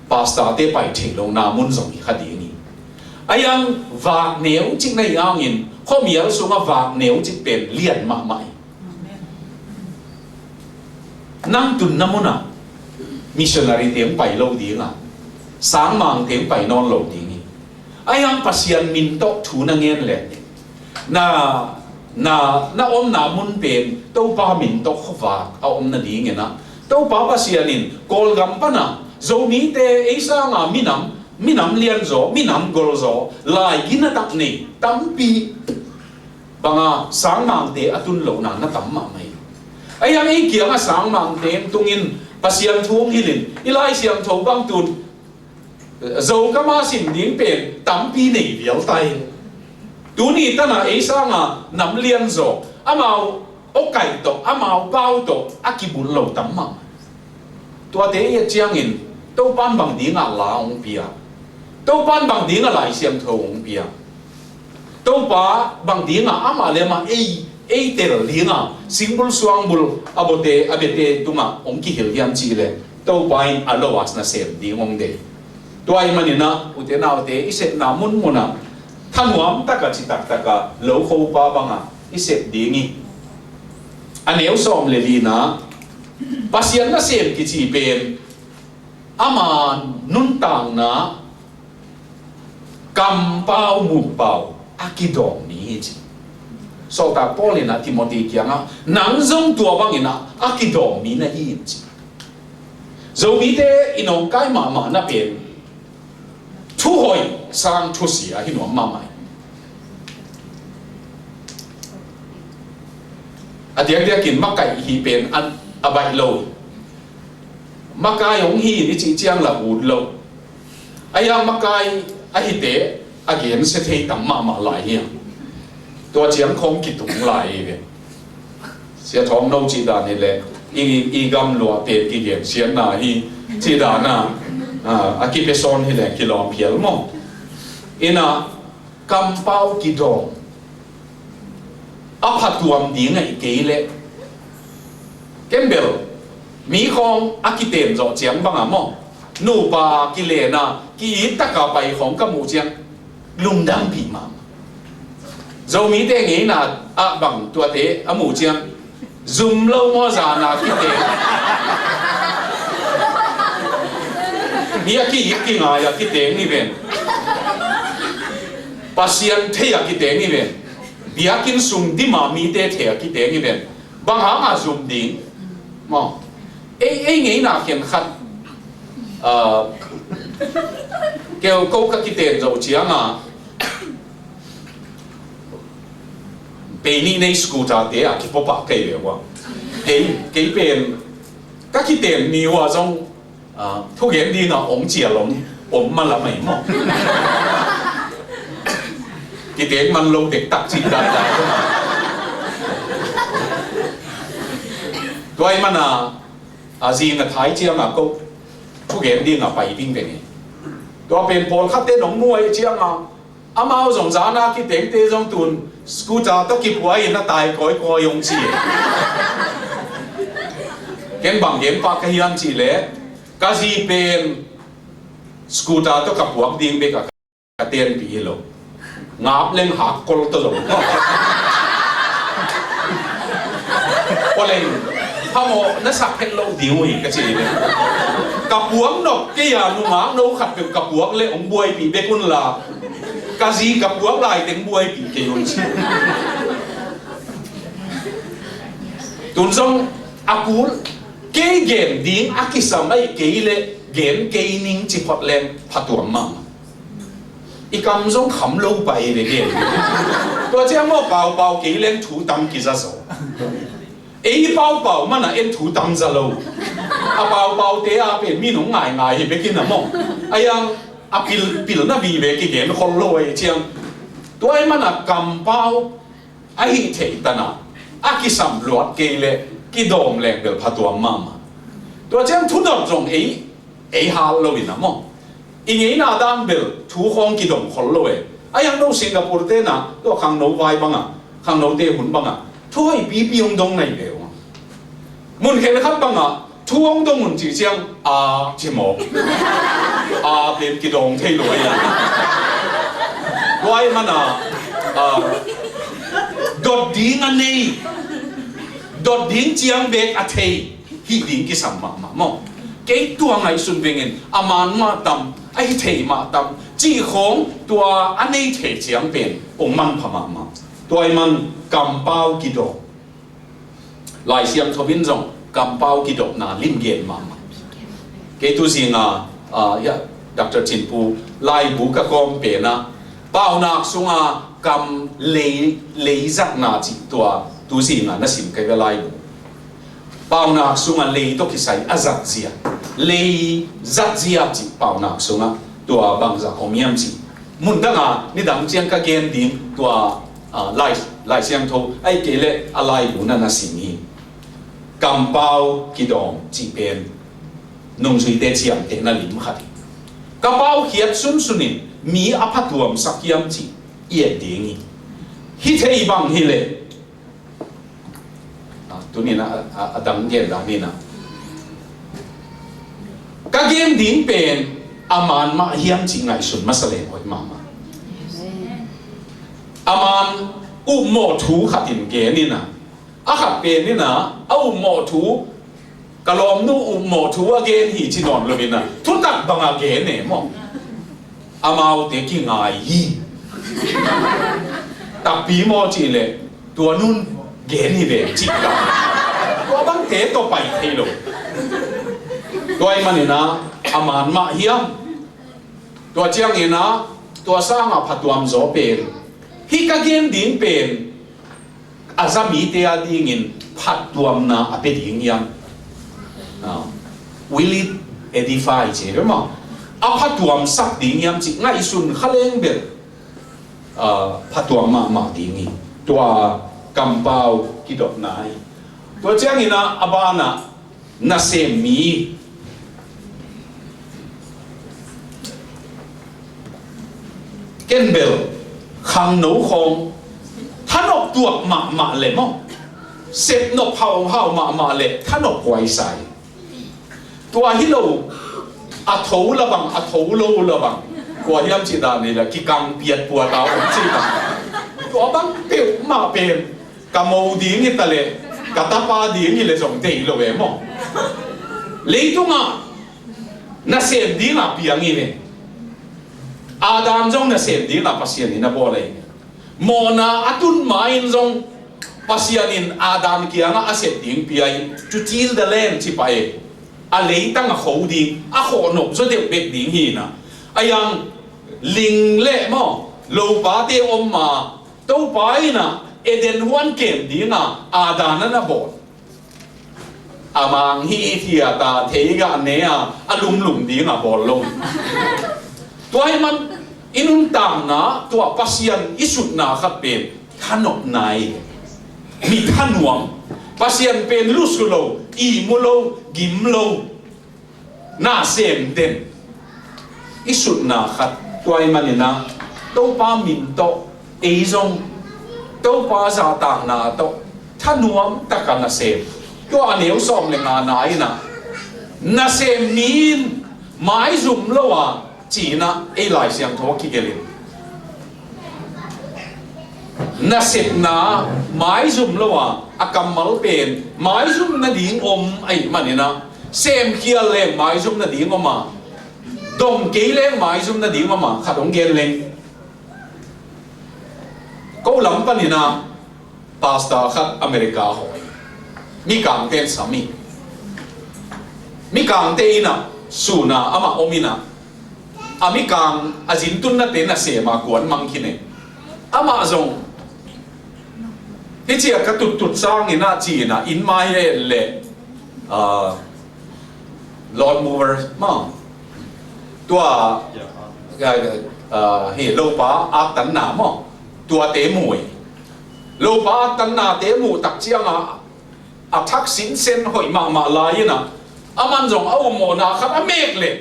pastorte pai theih lohna mun zong hi kha ding hi. A hiang vak neu cik na hih hangin khuamial sungah vak neu cik pen lian mahmah hi. Nang tunna mun ah missionary te hong pai lo ding a, sangmangte hong pai nawn lo ding hi. A hiang Pasian min tawh thu na ngen leh, na, na, na omna mun pen Topa min tawh khuavak a om nadingin ah, Topa Pasian in Kawlgam pan a Zomite ei sang a minam, minam lianzaw, minam golzaw, lai ginatak nei tampi banga sangmangte a tun lohna na tam mahmah hi. Ahi hang ei kiangah sangmangte hong tungin Pasian thu hong hilhin, i Lai Siangtho bang tun Zo kama sim ding pen tampi nei vial ta hi. Tuni tana ei sanga nam lianzaw, amau awkaih tawh, amau pau tawh a kibulh lo tam mahmah. Tuate i et ciangin Topan bang dingah la hong pia, Topan bang dingah Lai Siangtho hong pia, Topa bang dingah amah le amah ei, ei tel dingah singbul suangbul a bawte a biate tungah hong kihilh hiam cihleh Topa in a lo a nasem ding hong deih. Tua ahih maninah ute naute, i sepna munmunah thanuam takah, citak takah, lokhopa bangah i sep ding hi. A neu sawm le lina, Pasian nasem kici pen ama nuntakna kampau mupau a kidawm mi hi ci. Sawltak Paul inah Timothy kiangah nang zong tua banginah a kidawm mi na hi hi ci. Zomite i nawngkai mahmah na pen thuhoih sang thusia hi nuam mahmah hi. A diakdiakin makaih hi pen a, a baih lo. Makai hong hi in i cih ciang lah ut lo. Ahi hang makai a hite a gensia thei tam mahmah lai hi hang. Tua ciang khawng kitung lai hi ve. Sia Thawng No cih dan hileh i, i gam luah pen kigensiatna hi cih dan a, a, a kipia sawn hileh kilawm phial maw? Inah kampau kidawm a phatuam ding ahih kei leh, ken bel mi khawng a kiten zawh ciang banga maw, nupa kilenna ki-it taka pai khawng ka muh ciang lungdampih mahmah. Zomite ngeina ah bang tuate a muh ciang zum lo maw, zana kiteng. Mi a ki-it kingai a kiteng hi ven. Pasian thei a kiteng hi ven. Biakinn sung dima mite thei a kiteng hi ven. Bang hanga zum ding maw? Ei, ei ngeina khenkhat, ah, keu ko ka kiten zo cianga pei nih nei scooter te a kipuapah kei ve ua. Kei, kei pen ka kiten ni ua zong, ah, thugen dina ong cial om, om mala mai maw? Kiten man lo dektak cih dan dan. Tua ahih mana a zing a thai cianga ko thugen dinga pai ding ve ngei. Tua pen pawlkhatte nong muai cianga amau zong zana kitengte zong tun scooter tawh kipuai in a tai kawikawi hong ci. Ken bang gen pah ka hiam cihleh ka zi pen scooter tawh ka puak ding bek a ka tenpih hi lo. Ngap leng hakkol tawh zong. Aw leng, phamawh na sak phet loh ding uh hi ka ci hi ve. Ka puak nop kei a nungak no khat peuh ka puak leh hong buaipih bek unla ka zi ka puak laiteng buaipih kei un ci. Tun zong a kul kei gen ding a kisam ahih kei leh gen kei ning ci phot leng phatuam mahmah. I kam zong kham lo pai ve gen. Tua ciang maw paupau kei leng thu tam kiza zaw. Ei paupau mana en thu tam za lo. A paupaute a pen mi nong ngaingai hi bekin a maw. Ahi hang a pil, pilna vive kigen khol lo ahi ciang. Tua ahih mana kampau a hih theih tana a kisam luat kei leh kidawm leng bel phatuam mahmah. Tua ciang thunot zong ei, ei hal lo in a maw. I ngeina dan bel thu khawng kidong khol lo e. Ahi hang no Singapore te na tua khangno vai banga, khangnote hun banga thu hoih pipi hong dong nai ve ua. Mun khen khat banga thu hong dong un cih ciang a ci mawk. A pen kidawng thei lo ahi. Tua ahih mana, a, dot ding a nei, dot ding ciang bek a thei hih ding kisam mahmah maw. Kei tua ngaihsun vengin a man mah tam, a hi thei mah tam cih khawng tua a nei thei ciang pen hong manpha mahmah. Tua ahih man kampau kidawm. Lai Siangtho in zong kampau kidawmna lim gen mahmah. Kei tu zinga, ah, ya, Doctor Cin Pu laibu ka kawm penah paunak sunga Kam lei, lei zatna cih tua tu zinga na sim kei ve laibu. Paunak sungah lei tawh kisai a zatzia, lei zatzia cih paunak sungah tua bangzah om hiam cih. Mun danga nidang ciang ka gen ding tua, ah, lai, Lai Siangtho ahih kei leh a laibu na na sim hi. Kampau kidawm cih pen nungzuite ciamtehna lim khat hi. Ka paukhiat sunsun in mi a phatuamsak hiam cih i et ding hi. Hi thei bang hileh, ah, tunin a, a, a dang gen dan in a, ka gen ding pen a man mah hiam cih ngaihsun masa leng hoih mahmah. A man upmawh thu khat in gen in a, a khat pen in a, a upmawh thu, ka lawmnu upmawh thu a gen hi ci nawn lo in a, thutak bang a gen e maw. Amaute kingai hi. Takpi maw cih leh, tua nun gen hi ve cih ka. Tua bangte tawh pai thei lo. Tua ahih manin a, a man mah hiam. Tua ciangin a, tua sangah phatuam zaw pen, hih ka gen ding pen a za mite a dingin phattuamna a pia ding hiam? Ah, will it edify ci ve maw? A phatuamsak ding hiam cih ngaihsun kha leng bel, ah, phatuam mahmah ding hi. Tua kampau kidotna hi. Tua ciangin a, a banah nasem mi. Ken bel khangno khawng thanop tuak mahmah le maw, sep nop hauhau mahmah le thanop huaisai. Tua hi lo, a tho la bang, a tho lo la bang, kua hiam cih dan ni la kikang piat puat a om cih bang. Tua bang peuhmah pen ka mo ding hi ta leh, ka tapa ding hi leh zong deih lo e maw. Leitungah nasem dingah piang hi ve. Adam zong nasem dingah Pasian in a bawl ahi ve. Mawhna a tun ma-in zong Pasian in Adam kiangah a sep ding pia in, to till the land ci pah e. A leitang a kho ding, a khawh nop zaw deuh bek ding hi na. A yang ling le maw, lopate om ma, Topa in a Eden huan kem dinga Adam a na bawl. A mang hi thiat a, theigah ne a, a lumlum dinga bawl lo. Tua ahih man i nuntakna, tua Pasian i sutna khat pen thanopna hi. Mi thanuam. Pasian pen lusu lo, ihmu lo, gim lo. Nasem den i sutna khat. Tua ahih manin a, Topa min tawh ei zong Topa zahtakna tawh thanuam taka nasem. Tua a neu sawm le ngana in a, nasem mi in maizum lo a, ci-in a ei Lai Siangtho a kigelh in. Nasepna maizum lo a, a kammal pen maizum nading om ahih manin a, semkhial leng maizum nading om a, dong kei leng maizum nading om a, khat hong gen leng. Ko lam panin a, pastor khat America hawi. Mikangte in sam hi. Mikangte in a, sun a amah om in a, a mikang a zintunnate nasem a kuan mang khin e. Amah zong, hih ciah ka tuttut sangin a ci-in a, inn mai hi leh, ah, lawn mower maw. Tua, ah, ah, hi lopa aktanna maw. Tuate mu hi. Lopa aktannate muh tak ciang a, a thak sinsen hoih mahmah lai in a, aman zong a upmawhna khat a mek leh,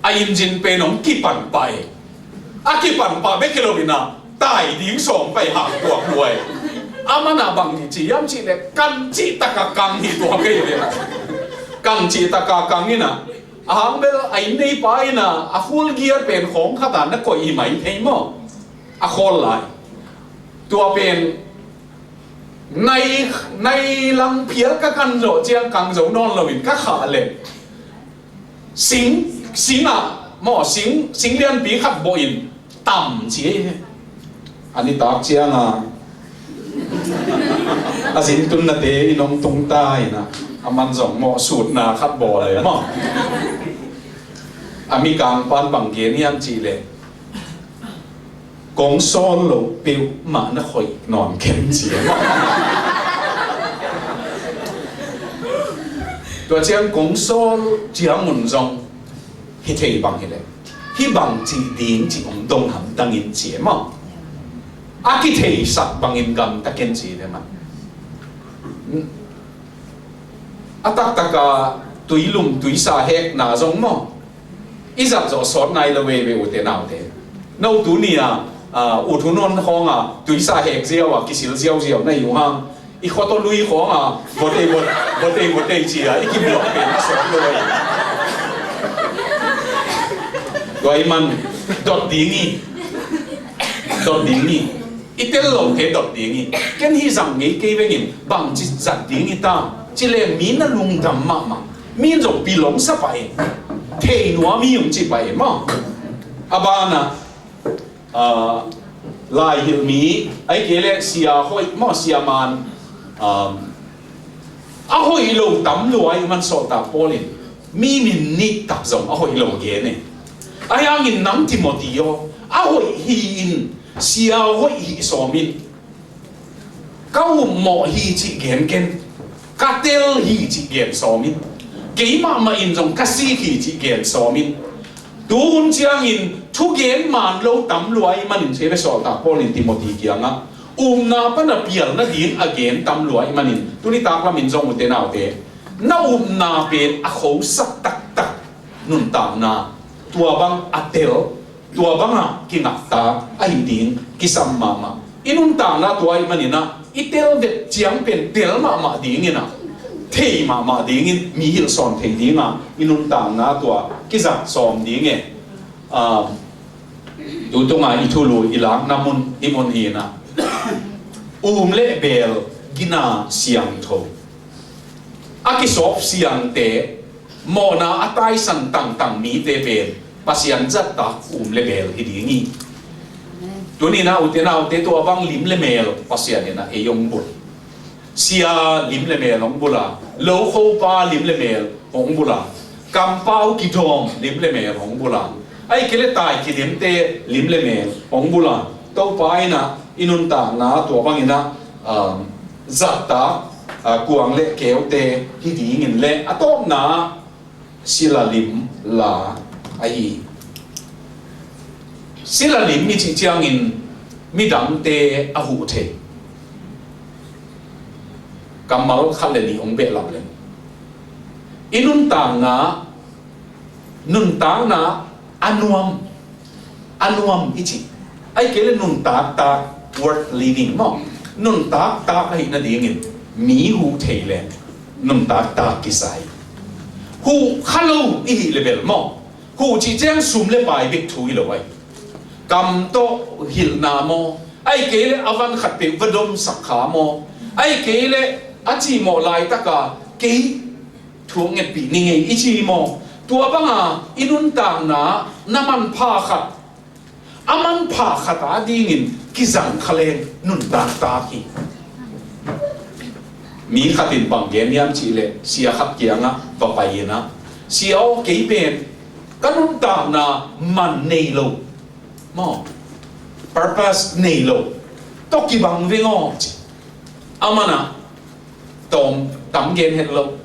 a engine pen hong kipan pah e. A kipan pah bek hi lo in a, tai ding sawm pah e, hang tuak lua e. Aman a bang ci hiam cih leh, kang cih taka kang hi tuak e. Kang cih taka kang in a, a hang bel a inn neipa in a, a full gear pen khawng khat a na koih hi mai thei maw. A khawl lai. Tua pen nai, nai lang phial ka kan zawh ciang kang zo nawn lo in ka khah leh, sing, sing ah maw, sing, sing lianpi khat bawh in tam ci hi. A nitak ciang a, a zintunnate in hong tung ta in a, aman zong mawhsutna khat bawl e maw. A mikang pan bang gen hiam cih leh, Kong sawl loh peuhmah na khoih nawn kei ci a. Tua ciang kong sawl ciangun zong hi thei bang hi leh, hih bang cih ding cih hong dong hamtang in ci a maw. A kitheisak bangin gamta ken ci a maw. A taktak a tuilum tuisa hekna zong maw, i zat zawh sawt nai lo veve ute naute. No tuni a, a, ut hun hon khawng a tuisa hek ziau a kisil ziauziau na hi uh hang, i khua tawh lui khawng a votei vot, votei votei ci a i kiblok pen a sawt lo ei. Tua i man dot ding i, dot ding i. I tel lote dot ding i. Ken hi zang ngei kei vengin bangci zat ding i ta ci leng mi na lungdam mahmah. Mi in zong pilong sa pah in, thei nuam hi ung ci pah in maw. A banah, ah, laihilh mi, ahih kei leh sia hoih maw, sia man, um, a hoih lo tam lua i man sawltak Paul in mi min nih tak zong a hoih lo gen e. Ahi hangin nang Timothy aw, a hoih hi in, sia hoih hi sawm in. Ka upmawh hi cih gen ken, ka tel hi cih gen sawm in. Keimah mah in zong ka sik hi cih gen sawm in. Tuhun ciangin thugen man lo tam lua i manin ci ve sawltak Paul in Timothy kiangah upna pan a pial nading a gen tam lua i manin tuni taklamin zong ute naute, na upna pen a khosak taktak nuntakna, tua bang a tel, tua bangah kingakta ahih ding kisam mahmah. I nuntakna tua i maninah i tel vet ciang pen tel mahmah dinginah, thei mahmah dingin mi hilhsawn thei dinga i nuntakna tua kizat sawm ding e. Ah, tu tunga i thulu i lakna mun i mun hinah um le beel gina siangtho a kisawp siangte mawhna a taisan tangtang mite pen Pasian zattak um le beel hi ding hi. Tuninah ute naute tua bang lim le meel Pasian inah ei hong bul. Sia lim le meel hong bula, lokhopa lim le meel hong bula, kampau kidawm lim le meel hong bula, ahih kei le tai kidemte lim le meel hong bula. Topa inah i nuntakna tua banginah, um, zattak, uh, kuang le keute hi dingin le a tawpna sila lim la ahi. Sila lim i cih ciangin midangte a huh thei. Kammal khat le nih hong behlap leng i nuntakna, nuntakna a nuam, a nuam i cih, ahih kei le nuntaktak, worth living maw, nuntaktak ahih nadingin mi huh thei leng nuntaktak kisai. Huh kha lo i hih le bel maw, huh cih ciang sum le pai bek thu hi lo ai. Kam tawh hilhna maw, ahih kei le a van khat peuh va domsak kha maw, ahih kei le a cimawh laitaka kei thu ngetpih ni ngei i ci maw? Tua banga i nuntakna na manpha khat, a manpha khat a dingin kizang kha leng nuntaktak hi. Mi khatin bang gen hiam cihleh sia khat kiangah va pai inah, sia aw kei pen ka nuntakna man nei lo maw, purpose nei lo tawh kibang veng aw ci. Amanah tawm tam gen het lo.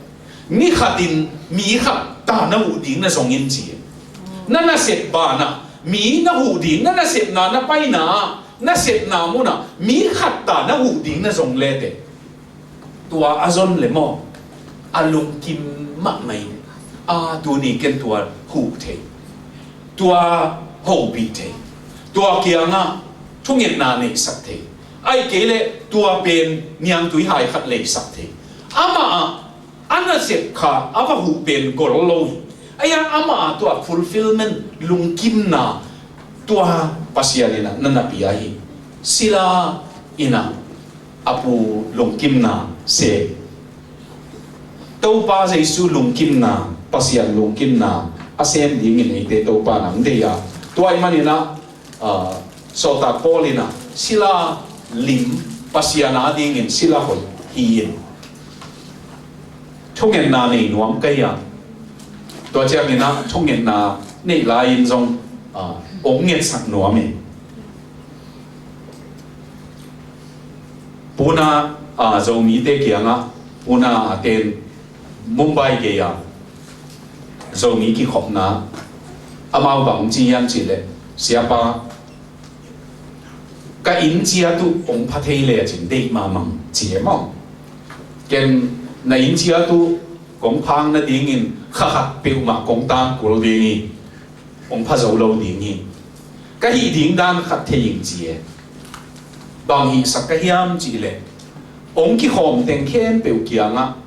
Ni khatin mi khat ta na huh ding na zong in ci. Na nasep banah mi na huh ding, na nasepna na paina, nasepna munah mi khat ta na huh ding na zong lete. Tua a zon le maw, a lungkim mahmah in, a tuni ken tua huh thei, tua hopih thei, tua kiangah thungetna neihsak thei, ahih kei le tua pen niangtui hai khat leisak thei. Amah ah a nasep kha a va huh pen gol lo hi. Ahi hang amah ah tua fulfillment, lungkimna tua Pasian inah na na pia hi. Sila inah a pu lungkimna sem. Topa Jesu lungkimna, Pasian lungkimna a sem dingin eite Topa nang deih a. Tua ahih maninah, ah, sawltak Paul inah sila lim, Pasian a dingin sila hoih hi-in thungetna nei nuam ka hi a. Tua cianginah thungetna neih lai-in zong, ah, ong ngetsak nuam hi. Puna, a, Zomite kiangah, Puna a ten Mumbai gei-a Zomi kikhopna, amau bang ci hiam cihleh, siapa, ka inn ciat uh hong pha thei lecin deih mahmah ci e maw. Ken na inn ciat uh kong phang nadingin kha khat peuhmah kong tangkul ding hi, hong pha zo lo ding hi. Ka hih ding dan khat thei ing ci e. Bang hihsak ka hiam cihleh, hong kikhawm teng khempeuh kiangah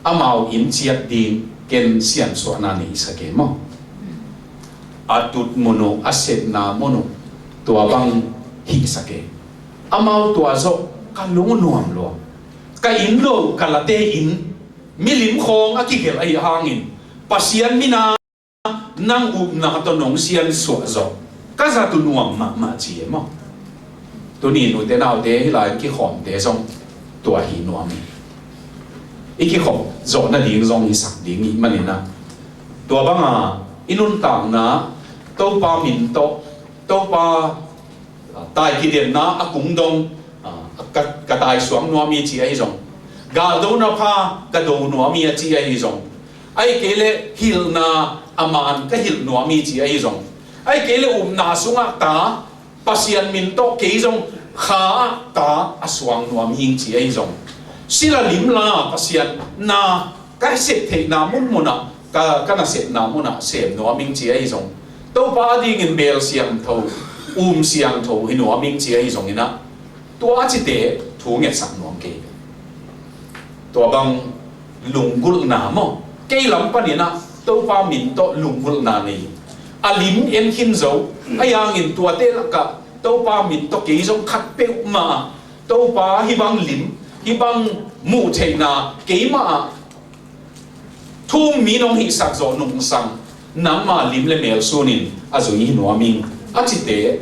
amau inn ciat ding ken siansuahna nei sak e maw. A tut mun uh, a sepna mun uh, tua bang hihsak e. Amau tua zawh ka lung nuam lua. Ka inn lo, ka late inn, milim khawng a kigelh ahi hangin, Pasian mina nang upna tawh nong siansuah zawh ka zat uh nuam mahmah ci e maw. Tuni nute naute hih lai-in kikhawmte zong tua hi nuam hi. I kikhop zawh nading zong hisak ding hi manin ah, tua banga i nuntakna Topa min tawh, Topa, a, tai kidemna a kung dong, a, ka, ka taisuak nuam hi ci ahi zong, galdona pha ka do nuam hi a ci ahi zong, ahih kei leh hilhna a man ka hilh nuam hi ci ahi zong, ahih kei leh upna sungah ta, Pasian min tawh kei zong kha ah ta a suang nuam hing ci ahi zong, sila limla Pasian na ka sep theihna munmunah, ka, ka nasepna munah sem nuam hing ci ahi zong, Topa dingin bel siangtho, um siangtho hi nuam hing ci ahi zongin ah, tua a cite thu ngetsak nuam kei. Tua bang lunggulhna maw, kei lam panin ah Topa min tawh lunggulhna nei. A lim en khin zo, a yangin tuate lakah Topa min tawh kei zong khat peuhmah, Topa hih bang lim, hih bang muh theihna keimah ah thu um mi nong hihsak zawh nungsang, nangma lim le mel sunin a zui hi nuam ing a cite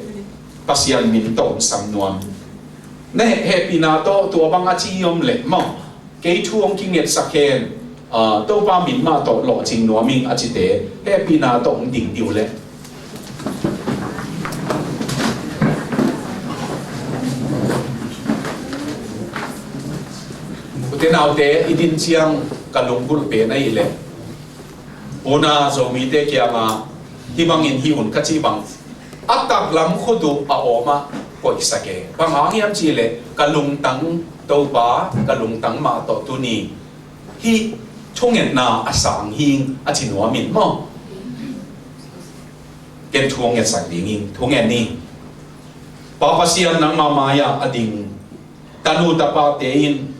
Pasian min tawh hong sam nuam. Na heh, hehpihna tawh tua bang a ci hi om leh maw, kei thu hong kingetsak hen, a, Topa min mah tawh lawhcing nuam ing a cite hehpihna tawh hong ding diu leh. Ute naute, i din ciang ka lunggulh pen ahih leh, Puna Zomite kiangah hih bangin hih un ka cih bang, a taklam khut uh a awm ah koihsak e. Bang hang hiam cihleh, ka lungtang Topa, ka lungtang mah tawh tuni hih thungetna a sang hing a ci nuam in maw. Ken thu hong ngetsak ding ing, thu nget ni. Pa Pasian, nangma mai-ah a ding tanu tapate in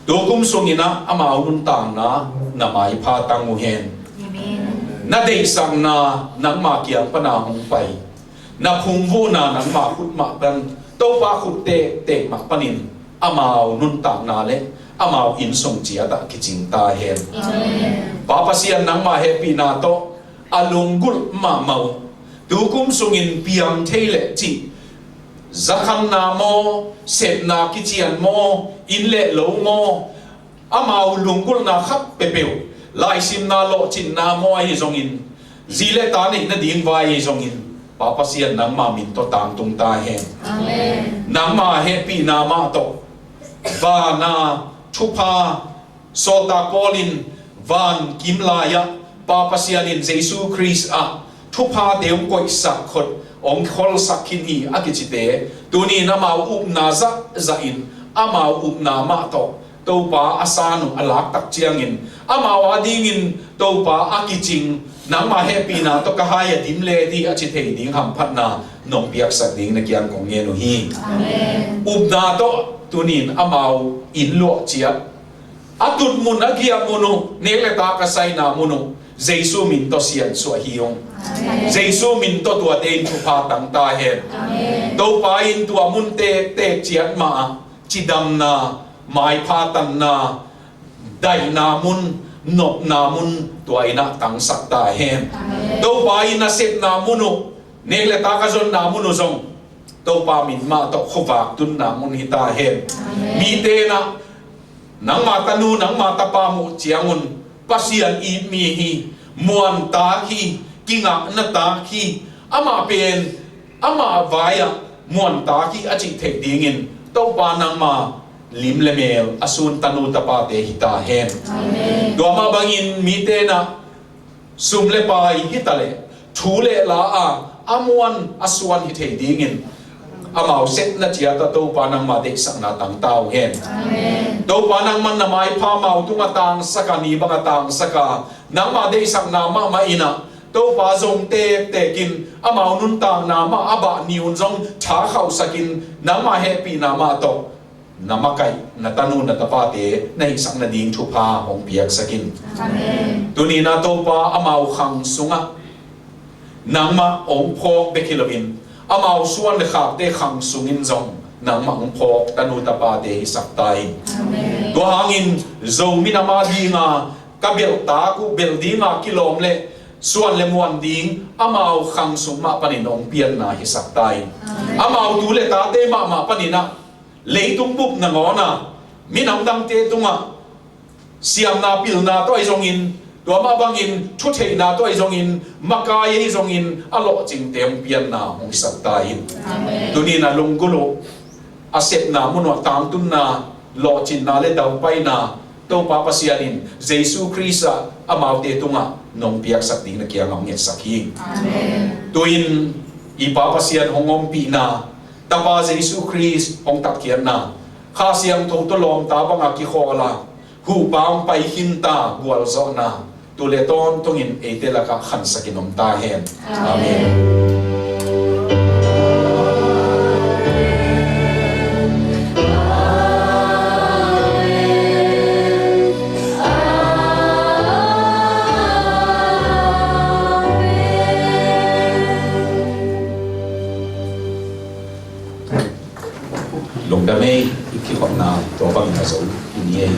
tu kum sungin ah amau nuntakna na maipha tang uh hen. Amen. Na deihsakna nangma kiang pana hong pai, na phungvuhna nangma khut mah pan, Topa khut tektek mah panin amau nuntakna le amau innsung ciatah kicing ta hen. Amen. Pa Pasian, nangma hehpihna tawh a lunggulh mahmah uh, tu kum sungin piang thei leh cih zakhanna maw, sepna kician maw, inn le lo maw, amau lunggulhna khat peuhpeuh, laisimna lawhcinna maw ahi zongin, zi le ta neih nading vai ahi zongin, Pa Pasian, nangma min tawh tangtung ta hen. Amen. Nangma hehpihna mah tawh vana thupha, Sawltak Paul in van kim lai-ah Pa Pasian in Jesu Khrist ah thuphate hong koihsak khot, hong kholsak khin hi a kicite, tuni in amau upna zahzah in, amau upna mah tawh Topa a san uh a lak tak ciangin, amau adingin Topa a kicing, nangma hehpihna tawh ka hai a dim le dih a ci thei ding hamphatna nong piaksak ding na kiang kong ngen uh hi. Amen. Upna tawh tuni in amau inn luah ciat, a tut mun, a giah mun uh, nek le tak a saina mun uh, Jesu min tawh siansuah hi ung. Amen. Jesu min tawh tuate in thupha tang ta hen. Amen. Topa in tua mun tektek ciat mah ah cidamna, maipha tanna, daihna mun, nopna mun, tua in ah tangsak ta hen. Amen. Topa in a sepna mun uh, nek le tak a zonna mun uh zong Topa min mah tawh khuavak tunna mun hi ta hen. Amen. Mite in ah nangma tanu, nangma tapa muh ciangun Pasian it mi hi, muantak hi, kingakna tak hi, amah pen amah vai-ah muantak hi a cih theih dingin Topa nangma lim le mel a sun tanu tapate hi ta hen. Amen. Tua mah bangin mite na sum le pai hi ta leh, thu le la a, a muan a suan hi thei dingin amau sepna ciat ah Topa nangma deihsakna tang ta uh hen. Amen. Topa nangman na maipha amau tungah tangsak a, ni bangah tangsak a, nangma deihsakna mahmah in ah Topa zong tektek in amau nuntakna mah a bah ni un zong tha khauhsak in nangma hehpihna mah tawh na makaih na tanu na tapate na hihsak nading thupha hong piaksak in. Amen. Tuni-in ah Topa amau khang sungah nangmah hong phawk bek hi loin amau suan le khakte khang sungin zong nangmah hong phawk tanu tapate hisak ta in. Amen. Tua hangin Zomi nam a dinga ka belhtak uh, belh dinga kilawm le suan le muan ding amau khang sung mah panin hong pianna hisak ta in. Amen. Amau tu le tate mahmah panin ah leitung bup nangawn a minam dangte tungah siamna pilna tawh ahi zongin, tua mah bangin thutheihna tawh ahi zongin, makai ahi zongin a lawhcingte hong pianna hong hisak ta in. Amen. Tuni-in a lunggulh uh a sepna mun uh a tangtunna, lawhcinna le daupaina Topa Pasian in Jesu Khrist ah amaute tungah nong piaksak ding na kiangah hong ngetsak hi. Amen. Tu-in i Pa Pasian hong ompihna, Tapa Jesu Khrist hong tatkhiatna, Kha Siangtho tawh lawmta banga kikhawl a, huhpa hong pai khinta gualzawhna tu le tawntungin eite lakah khansakin om ta hen. Amen. Amen. Lungdam ei, i kikhopna tua bangin a zo i ni ei.